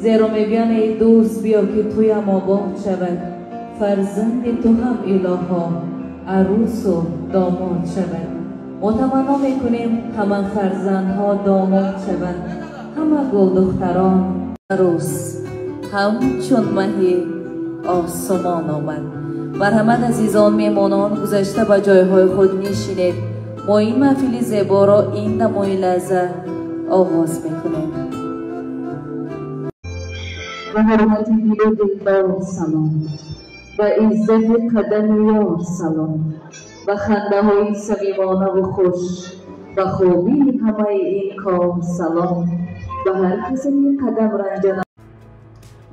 Зеро мегӯянд эй дӯст биё ки туям обод шавад, фарзанди ту ҳам илоҳо арӯсу домод шавад. Мо таманно мекунем ҳама фарзандҳо домод шаванд, ҳама гулдухтарон арӯс ҳамчун маҳи осмон омад. Марҳамат азизон, меҳмонон, гузашта ба ҷойҳои худ нишинед. Мо ин маҳфили зеборо ин дамои лаҳза оғоз мекунем. Ба ҳурмати дилу дилдор салом, ба иззати қадами ёр салом, ба хандаҳои самимонаву хуш, ба хубии ҳамаи ин кор салом, ба ҳар касе ки қадам ранҷана.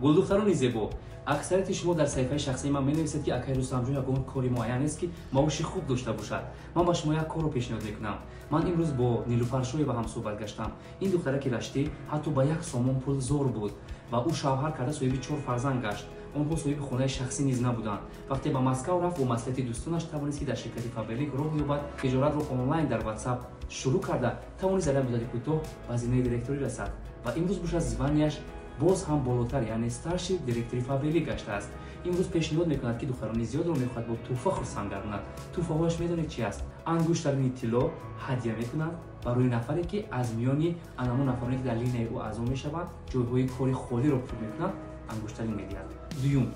Гулдухтарони зебо, аксарияти шумо дар саҳифаи шахсии ман менависед, ки акай Рустамҷон ягон кори муайян нест, ки маоши хуб дошта бошад. Ман ба шумо як корро пешниҳод мекунам. Ман имрӯз бо Нилуфаршоева ҳамсӯҳбат гаштам. Ин духтараки раштӣ ҳатто ба 1 сомон пул зор буд ва ӯ шавҳар карда соҳиби 4 фарзанд гашт. Онҳо соҳиби хонаи шахсӣ низ набуданд. Вақте ба Москав рафт, бо маслиҳати дӯстонаш тавонист, ки дар ширкати Фаберлик роҳ ёбад, тиҷоратро онлайн дар WhatsApp шурӯъ карда, тавонист дар як муддати кӯтоҳ ба зинаи директорӣ расад ва имрӯз бошад званияш боз ҳам болотар, яъне старший директори Фаберлик гаштааст. Имрӯз пешниҳод мекунад, ки духтарони зиёдро мехоҳад бо тӯҳфа хурсанд гардонад. Тӯҳфаҳояш медонед чи аст? Ангуштарини тилло ҳадя мекунад барои нафаре, ки аз миёни анамон нафароне, ки дар линияи ӯ аъзо мешаванд, ҷойҳои кори холиро пур мекунанд, ангуштарин медиҳад. Дуюм,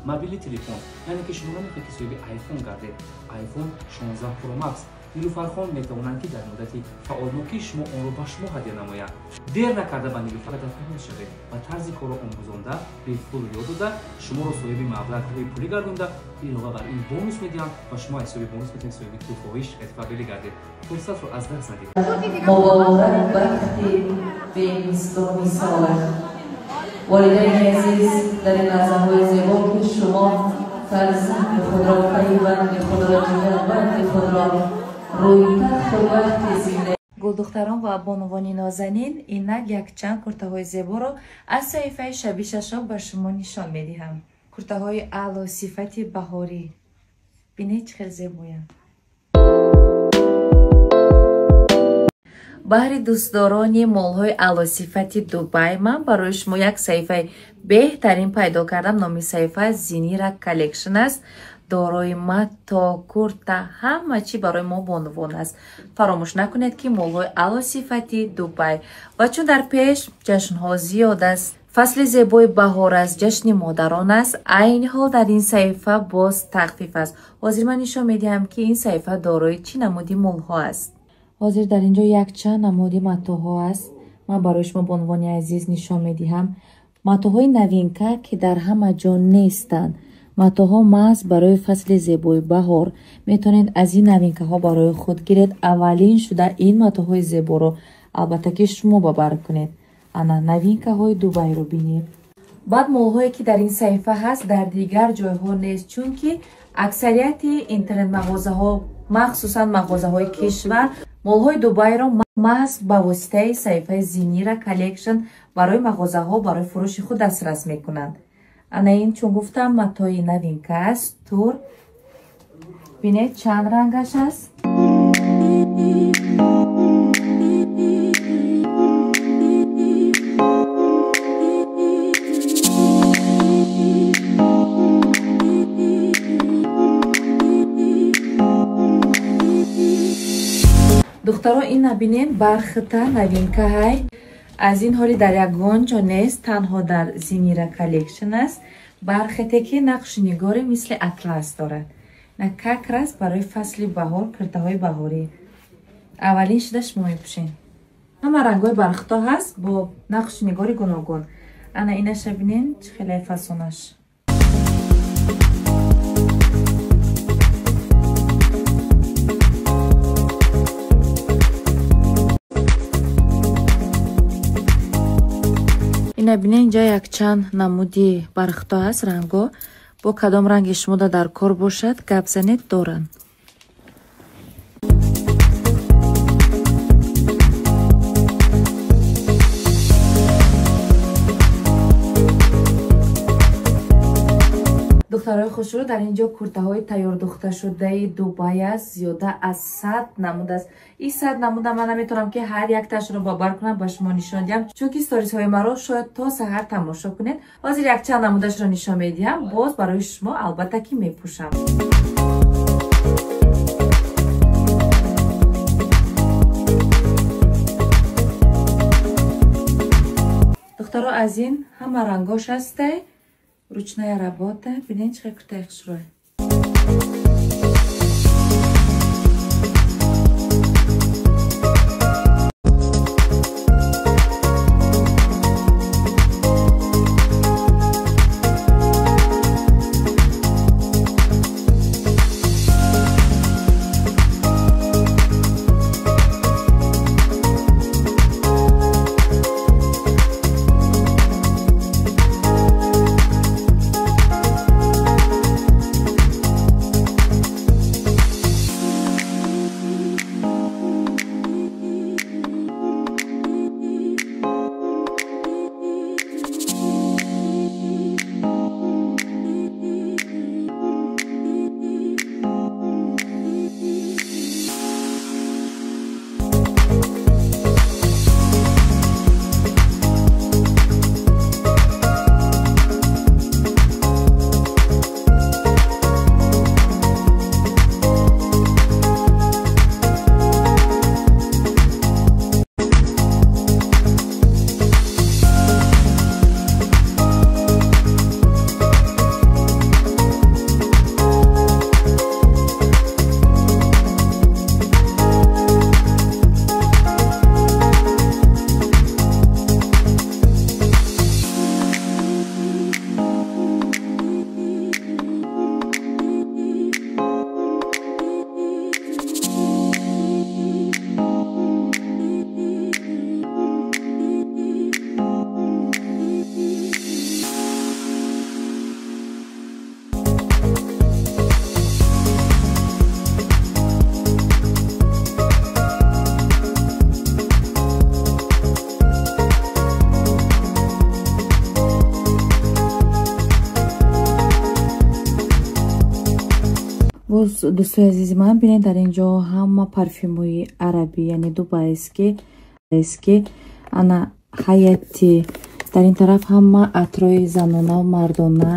мобилни телефон, яъне ки шумо намехоҳед, ки соҳиби iPhone гардед. iPhone 16 Pro Max. Нилуфархон метавонанд, ки дар муддати фаъолнокии шумо онро ба шумо ҳадя намоянд. Дер накарда ба Нилуфар дафтар шавед ва тарзи корро омӯзонда, бепул ёд дода, шуморо соҳиби маблағҳои пулӣ гардонда, илова бар ин бонус медиҳанд ва шумо аз ҳисоби бонус метавонед соҳиби тӯҳфаҳои ширкати Фаберлик гардед. Фурсатро аз даст надиҳед. Муборак бахти бемислу мисолат. Волидайни азиз, дар ин лаҳзаҳои зебо, ки шумо фарзанди худро, пайванди худро, ҷигарбанди худро рӯйтахту вақти зиндагӣ. Гулдухтарон ва бонувони нозанин, инак якчанд куртаҳои зеборо аз саҳифаи Шаби Шашоб ба шумо нишон медиҳам. Куртаҳои аъло сифати баҳорӣ. Бинед чӣ хел зебоянд. Баҳри дӯстдорони молҳои аълосифати Дубай ман барои шумо як саҳифаи беҳтарин пайдо кардам. Номи саҳифа Зинира Коллекшн аст. Дорои мато, курта, ҳама чӣ барои мо бонувон аст. Фаромӯш накунед, ки молҳои аълосифати Дубай. Ва чун дар пеш ҷашнҳо зиёд аст, фасли зебои баҳор аст, ҷашни модарон аст, айни ҳол дар ин саҳифа боз тахфиф аст. Ҳозир ман нишон медиҳам, ки ин саҳифа дорои чӣ намуди молҳо аст. Ҳозир дар ин ҷо якчанд намуди матоҳо аст. Ман барои шумо бонувони азиз нишон медиҳам. Матоҳои новинка, ки дар ҳама ҷо нестанд. Матоҳо маҳз барои фасли зебои баҳор. Метавонед аз ин новинкаҳо барои худ гиред. Аввалин шуда ин матоҳои зеборо албатта ки шумо ба бар кунед. Ана новинкаҳои Дубайро бинед. Баъд молҳое, ки дар ин саҳифа ҳаст, дар дигар ҷойҳо нест, чунки аксарияти интернет-мағозаҳо, махсусан мағозаҳои кишвар, молҳои Дубайро маҳз ба воситаи саҳифаи Зинира Коллекшн барои мағозаҳо барои фурӯши худ дастрас мекунанд. Ана ин, чун гуфтам, матои новинка аст, тур. Бинед чанд рангаш аст. Духтаро, ин набинем, бархита новинка ҳай. Аз ин ҳоли дар ягон ҷо нест, танҳо дар Зинира Коллекшн аст. Бархите, ки нақши нигори мисли атлас дорад. На как раз барои фасли баҳор, киртаҳои баҳорӣ. Аввалин шуда шумо мепӯшед. Ҳама рангҳои бархито ҳаст бо нақши нигори гуногун. Ана инаша бинем, чӣ хеле фасонаш. Ина бинед, инҷа якчанд намуди бархито ҳаст, рангҳо. Бо кадом ранги шумо дар кор бошад, гап занед, доранд. Духтарои хушрӯ, дар ин ҷо куртаҳои тайёрдухташудаи Дубай аст, зиёда аз 100 намуд аст. Ин 100 намуда ман наметавонам ки ҳар якташро бабар кунам, ба шумо нишон диҳам, чунки сторисҳои маро шояд то саҳар тамошо кунед. Ҳозир якчанд намудашро нишон медиҳам, боз барои шумо албатта ки мепӯшам. Духтаро, аз ин ҳама рангош ҳастай, ручная работа. Бинед чӣ қадр куртаи хушрӯй. Боз дӯстои азизи ман, бинед дар ин ҷо ҳама парфюмҳои арабӣ, яъне дубайски, ана ҳаяти. Дар ин тараф ҳама атрои занонаву мардона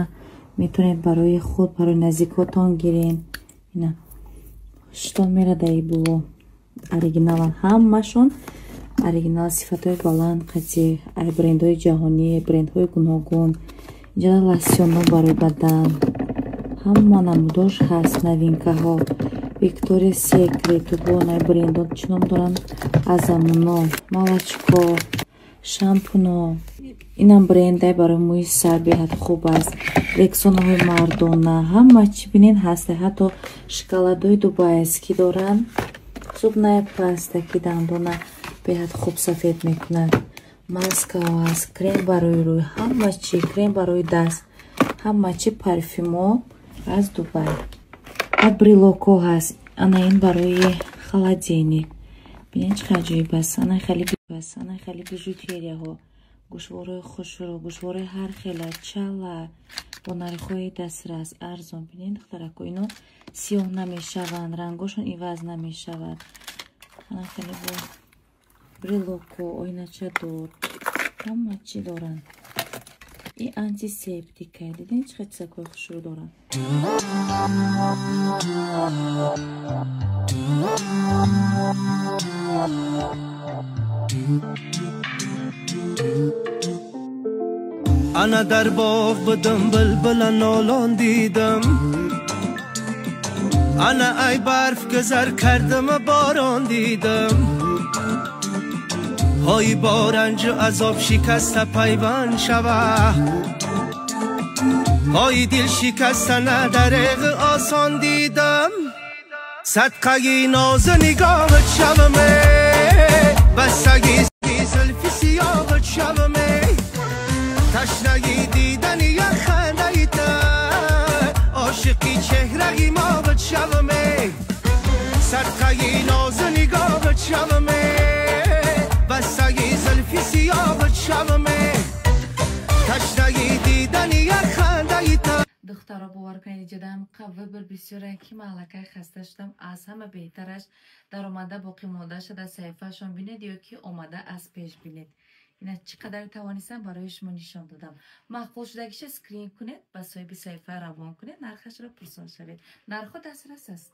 метавонед барои худ, барои наздикотон гирен. Ина хуштон мерада и було. Оригиналан ҳамашон, оригинал, сифатҳои баланд, қатъи ай брендҳои ҷаҳонӣ, брендҳои гуногун. Инҷа лосьонҳо барои бадан, ҳама намудош ҳаст, новинкаҳо. Виктория Секрет, бонай брендҳо чӣ ном доранд? Азамуно, молочко, шампуно. Инам брендай барои мӯи сар беҳад хуб аст. Рексонаҳои мардона, ҳама чӣ бинед ҳаст. Ҳатто шоколадҳои дубайски доранд. Зубная паста ки дандона беҳад хуб сафед мекунад. Маскаҳо ҳаст, крем барои рӯй, ҳама чӣ, крем барои даст, ҳама чӣ парфюмо аз Дубай. Баъд брелокҳо ҳаст. Ана ин барои холодильник. Бинед чӣ қадр аҷоиб аст. Ана хеле бас, ана хеле бижутерияҳо, гӯшворҳои хушрӯ, гӯшворҳои ҳар хела, чала бо нархҳои дастрас, арзон. Бинед духтарако, ино сиёҳ намешаванд, рангошон иваз намешавад. Ана хеле бо брелокҳо, оиначадор, ҳама чӣ доранд. И антисептика. Дидин чӣ қадр чизакҳои хушрӯ доранд. Ана дар боғ будам, булбула нолон дидам. Ана ай барф гузар кардам, борон дидам. Ҳои бо ранҷу азоб шикаста пайванд шава, ҳои дил шикаста на дареғ осон дидам. Садқаги нозу нигоҳат шаваме, бастаги зулфи сиёҳат шаваме, ташнаги дидани як хандаи та, ошиқи чеҳраи моват шаваме. Садқаги нозу нигоҳат шаваме, бастаги зулфи сиёҳат шаваме, ташнаги дидани як хандаи та. Духтаро, бовар кунед, иҷодаам выбор бисёре, ки ман аллакай хаста шудам. Аз ҳама беҳтараш даромада боқӣ мондаша дар саҳифаашон бинед ё ки омада аз пеш бинед. Ина, чӣ қадар тавонистам, барои шумо нишон додам. Маъқул шудагиша скрин кунед, ба соҳиби саҳифа равон кунед, нархашро пурсон шавед. Нархҳо дастрас аст.